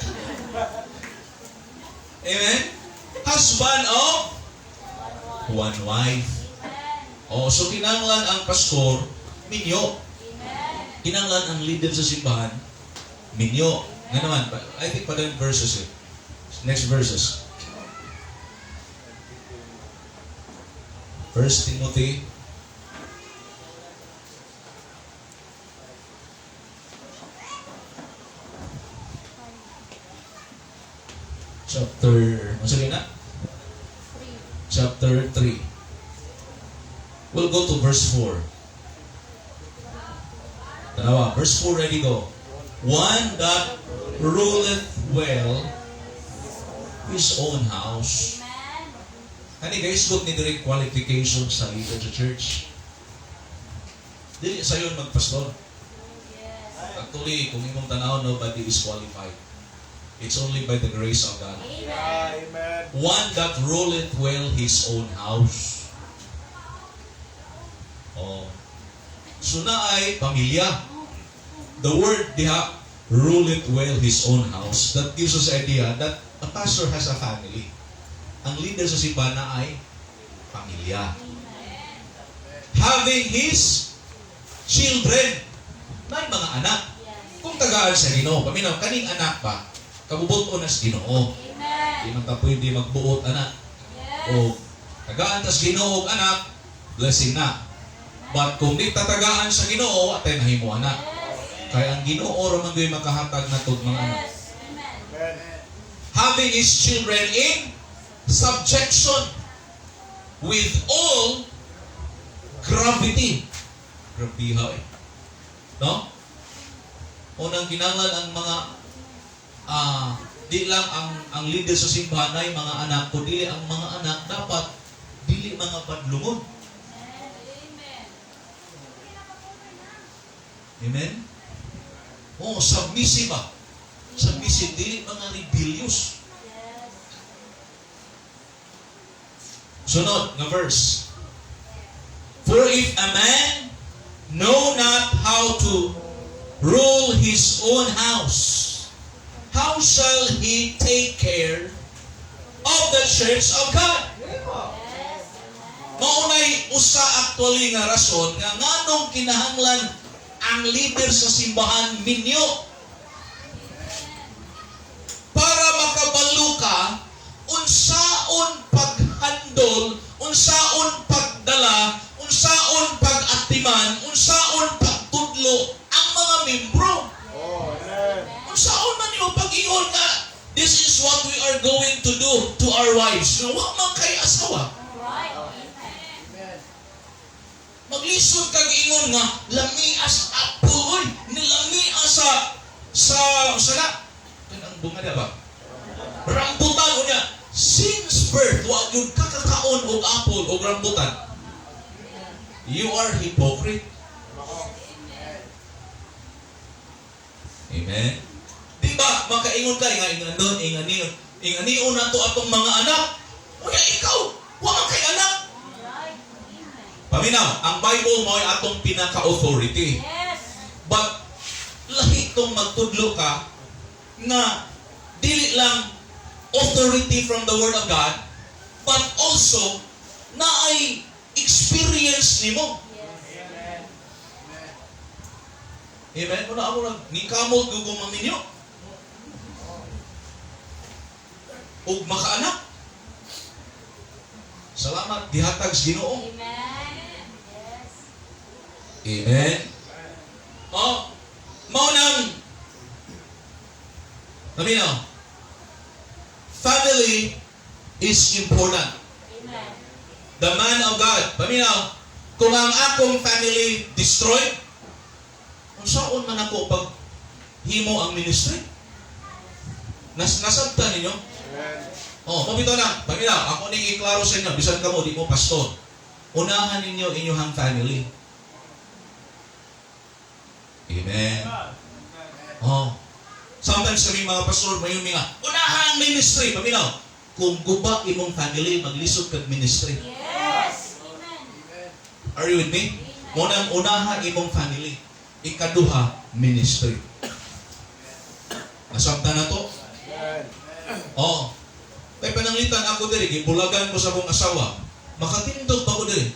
Amen? Husband of one wife. Amen. Oh, so kinahanglan ang pastor, minyo. Amen. Kinahanglan ang leader sa simbahan, minyo. Nga naman, I think pa verses eh. Next verses. First Timothy chapter, ano na? 3. Chapter 3. We'll go to verse 4. Tanawa, verse 4, ready, go. One that ruleth well his own house. Amen. Kani guys, kung ni direct qualification sa leader sa church. Dili sayon magpastor. Yes. Actually, kung imong tanaw, nobody is qualified. It's only by the grace of God. Amen. Yeah, amen. One that ruleth well his own house. Oh. So naay pamilya. The word diha, ruleth well his own house, that gives us idea that a pastor has a family. Ang leader sa simbahan na ay pamilya. Having his children. May mga anak. Yes. Kung tagaan sa Ginoo, paminaw kaning anak ba, kabubut-on na sa Ginoo. Amen. Di man ta pwede magbuot anak. Yes. O tagaan tas Ginoo og anak, blessing na. But kung di tatagaan sa Ginoo, atay mahimo anak. Yes. Kaya ang Ginoo ra man gyud makahatag natog mga anak. Yes. Amen. Amen. Having his children in subjection with all gravity. Grabiha eh. No? Unang kinahanglan ang mga di lang ang leader sa simbahan ay mga anak, kundi ang mga anak dapat dili mga padlungon. Amen. Amen? Oh, submissive ba? Submissive, dili mga rebellious. Yes. Sunod nga verse. For if a man know not how to rule his own house, how shall he take care of the church of God? Yes. Maunay usa actually nga rason nga nganong kinahanglan ang leader sa simbahan minyo para makabalo ka unsaon paghandol, unsaon pagdala, unsaon pag-atiman, unsaon pagtudlo ang mga membro. Oh, amen. Unsaon man imo pag-ingon nga this is what we are going to do to our wives. Nga wa man kay asawa. Right. Amen. Amen. Maglisod kag ingon nga lami as apple oy, nilami sa sa na kanang bunga ba? Rambutan unya since birth, wa gyud ka kakaon og apple og rambutan. You are hypocrite. Mao. Amen. Di ba makaingon ka nga inganon, inganion, inganion nato atong mga anak? Unya ikaw, wa man kay anak. Right. Amen. Paminaw, ang Bible mao atong pinaka-authority. But lahi tong magtudlo ka nga dili lang authority from the Word of God, but also naay experience nimo. Amen. Muna ako nag nikamot gyud kong maminyo. Ug makaanak. Salamat gihatag sa Ginoo. Amen. Yes. Amen. Oh, mao nang paminaw. Family is important. Amen. The man of God, paminaw, kung ang akong family destroyed, unsaon man ako pag himo ang ministry? Nasabtan ninyo? Amen. Oh, mao bitaw na. Paminaw, ako ning iklaro sa inyo, bisan kamo di mo pastor. Unahan ninyo inyong family. Amen. Oh. Sometimes kami mga pastor, may mga, unahan ang ministry. Paminaw, kung guba imong family, maglisod kag ministry. Yes. Amen. Are you with me? Munang unaha imong family. Ikaduha, ministry. Nasabtan na to? Amen. Oh. Kay pananglitan ako diri, gibulagan ko sa akong asawa. Makatindog ba ko diri?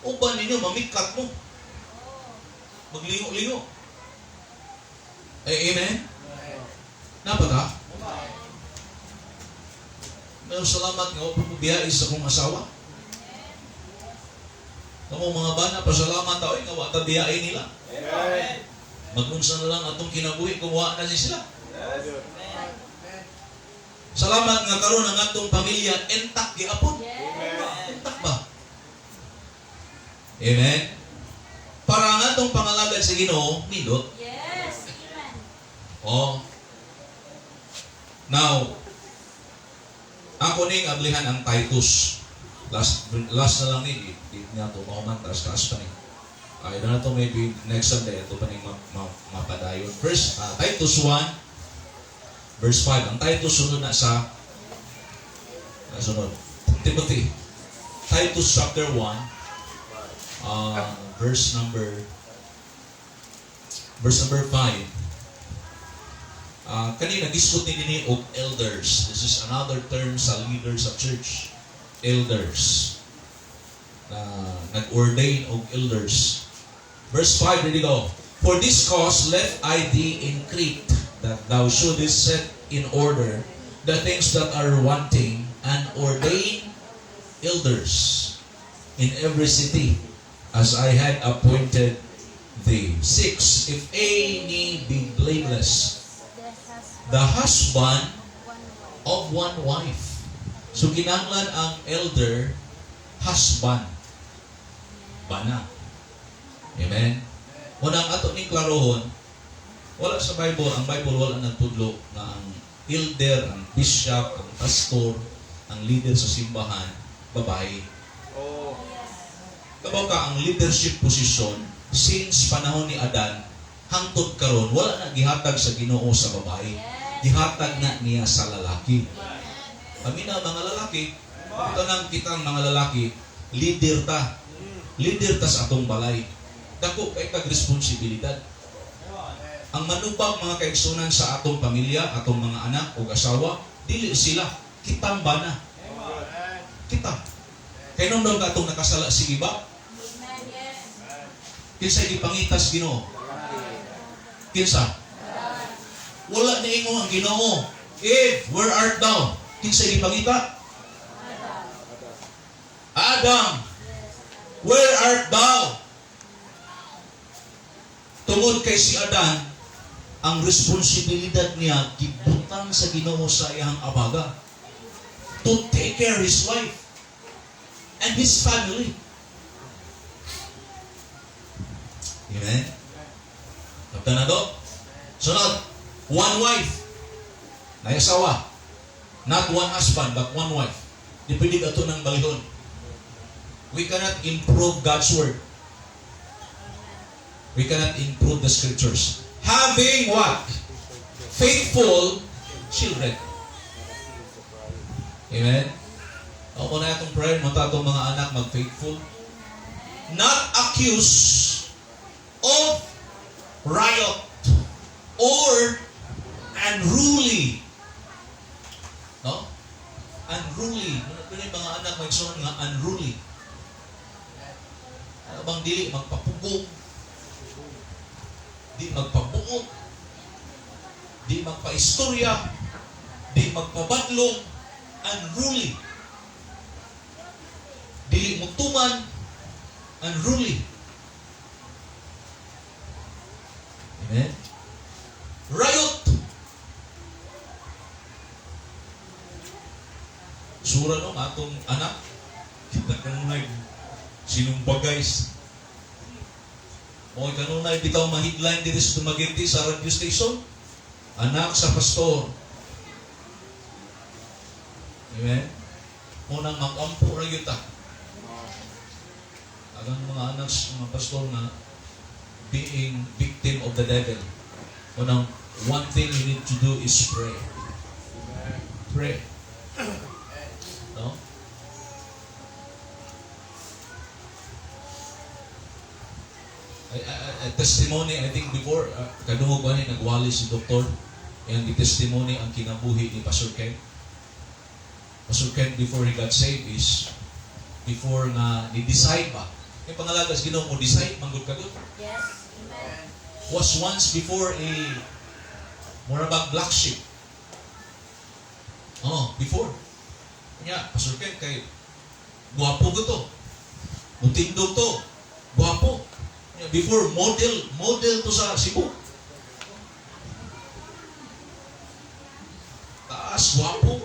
Uban ninyo, mamikat mo. Maglingo-lingo. Eh, amen? Napa ta? May salamat nga wa ko sa akong asawa. Kamo mga bana, pasalamat ta oy nga wa ta biyahe nila. Amen. Magunsa na lang atong kinabuhi kung wa na si sila. Yes. Salamat nga karon ang atong pamilya intact giapon. Yes. Intact ba? Amen. Para ang atong pangalagad sa Ginoo, nindot. Yes. Amen. Oh. Now, ako ning ablihan ang Titus. Last last na lang ni, di niya to mahuman, taas taas pa ni. Ay, na to maybe next Sunday ito pa ning mapadayon. First, Titus 1 verse 5. Ang Titus sunod na sa sunod. Timothy. Titus chapter 1 verse number 5. Kanina gisgutan ni og elders. This is another term sa leaders of church. Elders. Na nag-ordain og elders. Verse 5, ready, go. "For this cause left I thee in Crete, that thou shouldest set in order the things that are wanting and ordain elders in every city, as I had appointed thee." 6. "If any be blameless, the husband of one wife." So kinahanglan ang elder husband. Bana. Amen. Unang ato ning klarohon, wala sa Bible, ang Bible wala nagtudlo nga ang elder, ang bishop, ang pastor, ang leader sa simbahan, babae. Oh. Kabaw ka, ang leadership position since panahon ni Adan hangtod karon wala na gihatag sa Ginoo sa babae. Gihatag na niya sa lalaki. Kami na mga lalaki, ito nang kitang mga lalaki, leader ta. Leader ta sa atong balay. Dako kay kag responsibilidad. Ang manubag, mga kaigsunan, sa atong pamilya, atong mga anak o asawa, dili sila, kitang bana. Kita. Kay nung ka atong nakasala si iba, Amen. Yes. kinsa gipangitas Ginoo? Kinsa? Wala niingon ang Ginoo, "Eve, where art thou?" Kinsa gipangita? "Adam, where art thou?" Tungod kay si Adan, ang responsibilidad niya gibutang sa Ginoo sa iyang abaga to take care his wife and his family. Amen? Kapta na to? Sunod, one wife. Nay asawa. Not one husband, but one wife. Di pwede ato ng balihon. We cannot improve God's word. We cannot improve the scriptures. Having what? Faithful children. Amen? Ako na itong prayer mo atong mga anak mag-faithful. Not accused of riot or unruly. No? Unruly. Ano yung mga anak magsuon nga unruly? Ano bang dili magpapugong? Di magpabuot? Di magpaistorya? Di magpabadlong? Unruly. Dili mutuman? Unruly. Amen? Riot! Sura no, atong anak. Kita kanunay, sinumpa guys. O kanunay, bitaw ma-headline diri sa Dumaguete sa radio station. Anak sa pastor. Amen? Unang mag-ampo ra gyud ta. Agang mga anak sa mga pastor nga being victim of the devil. Unang one thing you need to do is pray. Pray. No? A testimony, I think before, kadungog ko ni nagwali si doktor, and the testimony ang kinabuhi ni Pastor Ken. Pastor Ken, before he got saved is, before nga ni-decide ba, yung pangalagas Ginoo mo decide, manggod ka gud. Yes. Amen. Was once before a mura bang black sheep. Oh, before. Nya, Pastor Ken, kay guwapo ko to. Mutindog to. Guwapo. Nya, before, model to sa Cebu. Taas, guwapo.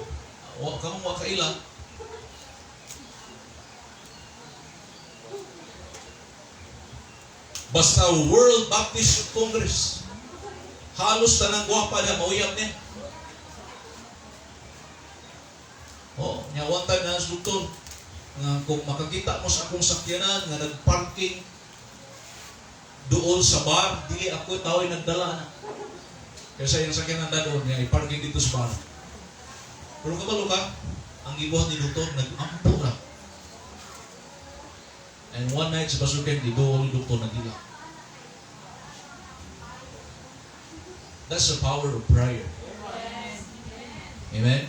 Wa ka mong wakaila. Basta World Baptist Congress. Halos tanang gwapa na mauyab niya. Oh, nya one time na sa doktor, nga kung makakita mo sa akong sakyanan nga nagparking doon sa bar, dili ako tao'y nagdala na. Kaysa yung sakyanan na doon, niya i-parking dito sa bar. Pero kabalo ka, ang gibuhat ni doktor, nag-ampo ra. And one night sa Pastor Ken, di ni doktor nagila. That's the power of prayer. Amen?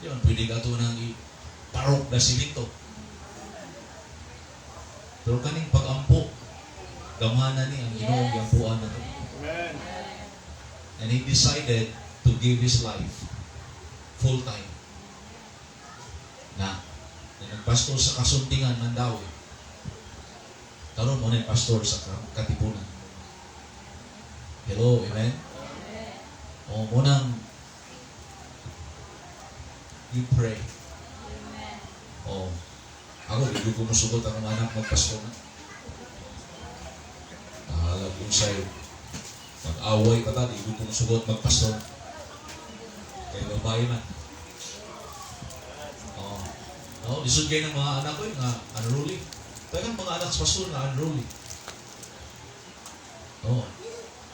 Di man pwede ka ito nang iparok na simento. Pero kaning pag-ampo, gamhanan ni ang Ginoo giampuan na to. Amen. And he decided to give his life full time. Na, na nagpastor sa Kasuntingan, Mandaue. Karon mo na yung pastor sa Katipunan. Hello, amen? O, munang you pray. O, ako, di ko musugot akong anak magpastor na. Bahala kung sa'yo. Mag-away pa ta, di ko musugot magpastor. Kay babae man. O, no, lisod kayo ng mga anak ko, nga unruly. Tagang mga anak sa pastor nga unruly. Oh,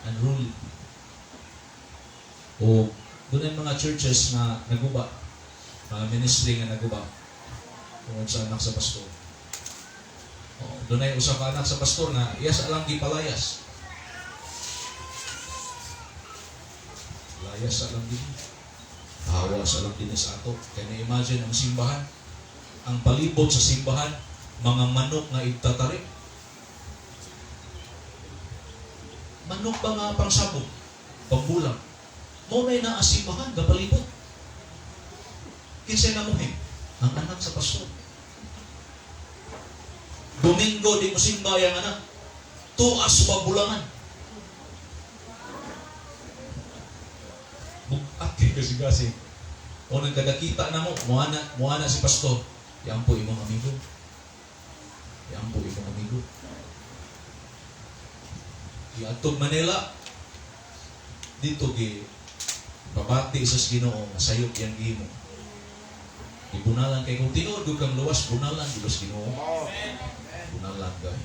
unruly. O, doon ang mga churches na naguba, mga ministry nga naguba, tungod sa anak sa pastor. O, doon ay usa ka anak sa pastor nga, iyas alang gipalayas. Layas alang din. Hawa sa alang din sa ato. Kaya na-imagine ang simbahan, ang palibot sa simbahan, mga manok nga igtatari. Manok ba nga pangsabog? Pambulang. Mao na naa simbahan, gapalibot. Kinsay namuhi? Ang anak sa pastor. Domingo, di mo simba yang anak. Tuas pabulangan. Bukat kay kasi-kasi. O nagkadakita na mo, muana si pastor. Yan po imong amigo. Yan po imong amigo. Iadtog Manila, dito gi babati sa Ginoo nga sayop yang gihimo. Ibunalan kay kung tinuod gud kang luwas, bunalan gud sa Ginoo. Mao. Bunalan gay.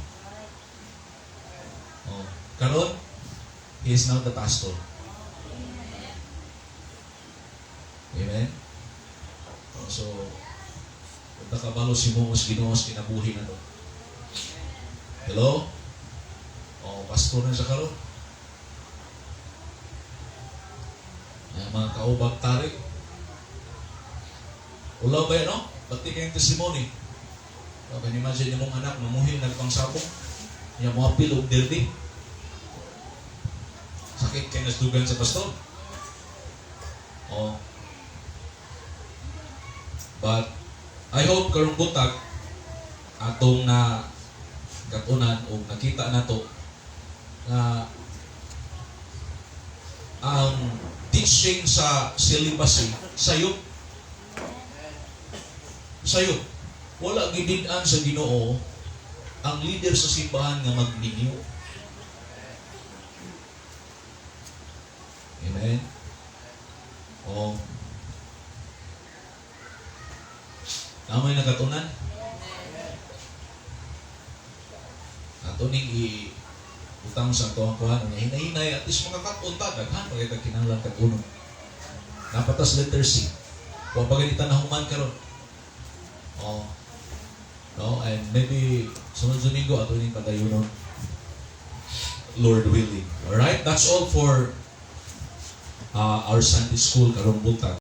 Oh, karon he is now the pastor. Amen. Oh, so kung nakabalo si Mongos Ginoo sa kinabuhi na to. Hello? Oh, pastor na siya karon. Ay, mga kaubag tarik. Ulaw ba yan, no? Bati kayong testimony. So, can you imagine yung mong anak, mamuhi, nagpangsabong? Yung mga apil og dirty. Sakit kay nasdugan sa pastor. Oh. But I hope karong buntag atong na katunan o nakita nato na ang teaching sa celibacy sayop, sayop. Wala gidid-an sa Ginoo ang leader sa simbahan nga magminyo. Amen. O Tama yung nakatunan? Ato ning i utang sa ato ang kuhan nga hinay-hinay, at least makakaton ta, daghan pa kay kinahanglan katunon. Napatas letter C. Wa pa ganita nahuman karon. Oh. No, and maybe sunod Domingo ato ning padayonon. Lord willing. All right, that's all for our Sunday school karong buntag.